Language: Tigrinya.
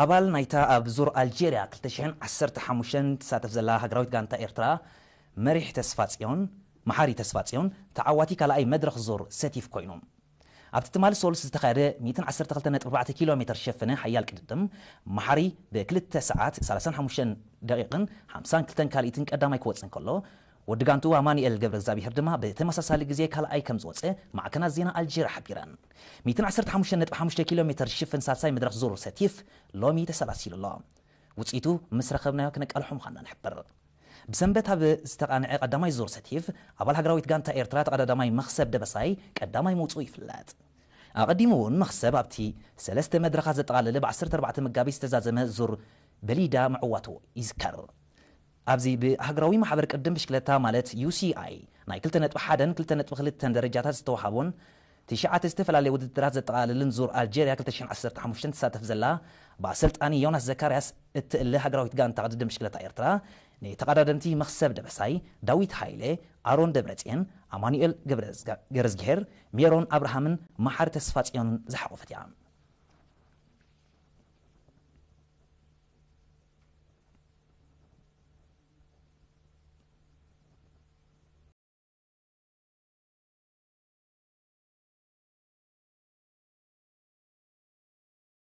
ኣባል ናይታ ኣብ ዙር ኣልጀርያ ክልተ ሽሕን ዓሰርተ ሓሙሽተን ትሳተፍ ዘላ ሃገራዊት ጋንታ ኤርትራ መሪሕ ተስፋጽዮን፣ መሓሪ ተስፋጽዮን፣ ተዓዋቲ ካልኣይ መድረኽ ዙር ሰቲፍ ኮይኑ። ኣብቲ ትማሊ ሶሉስ ዝተኻየደ ሚእትን ዓሰርተ ክልተን ነጥቢ ኣርባዕተ ኪሎ ሜትር ዝሸፈነ ሓያል ቅድድም፣ መሓሪ ብክልተ ሰዓት ሰላሳን ሓሙሽተን ደቂቕን ሓምሳን ክልተን ካልኢትን ቀዳማይ ክወጽእ እንከሎ፣ ወዲ ጋንቱ ኣማኑኤል ገብረ እግዚኣብሔር ድማ ብተመሳሳሊ ግዜ ካልኣይ ከም ዝወጸ ማዕከናት ዜና ኣልጀርያ ሓቢረን። ሚእትን ዓሰርተ ሓሙሽተን ነጥቢ ሓሙሽተ ኪሎ ሜትር ዝሽፍን ሳልሳይ መድረኽ ዙር ሰቲፍ ሎሚ ተሰላሲሉ ኣሎ። ውጽኢቱ ምስ ረኸብናዮ ክነቃልሖ ምዃንና ንሕብር። ብሰንበት ኣብ ዝተቓንዐ ቀዳማይ ዙር ሰቲፍ፣ ኣባል ሃገራዊት ጋንታ ኤርትራ ተቐዳዳማይ መኽሰብ ደበሳይ ቀዳማይ ምውጽኡ ይፍለጥ። ኣቐዲሙ እውን መኽሰብ ኣብቲ ሰለስተ መድረኻት ዘጠቓለለ ብ ዓሰርተ ኣርባዕተ መጋቢት ዝተዛዘመ ዙር በሊዳ ምዕዋቱ ይዝከር። ኣብዚ ብሃገራዊ ማሕበር ቅድም ብሽክለታ ማለት ዩ ሲ ኣይ ናይ ክልተ ነጥቢ ሓደን ክልተ ነጥቢ ክልተን ደረጃታት ዝተዋሃቦን ትሽዓተ ዝተፈላለየ ውድድራት ዘጠቓልልን ዙር ኣልጀርያ ክልተ ሽሕን ዓሰርተ ሓሙሽተን ትሳተፍ ዘላ፣ ብኣሰልጣኒ ዮናስ ዘካርያስ እትእለ ሃገራዊት ጋንታ ቅድድም ብሽክለታ ኤርትራ፣ ንተቐዳደምቲ መኽሰብ ደበሳይ፣ ዳዊት ሃይለ፣ ኣሮን ደብረጽዮን፣ ኣማኑኤል ገብረ-፣ ገረዝግሄር፣ ሜሮን ኣብርሃምን መሓሪ ተስፋጽዮንን ዝሓቖፈት እያ።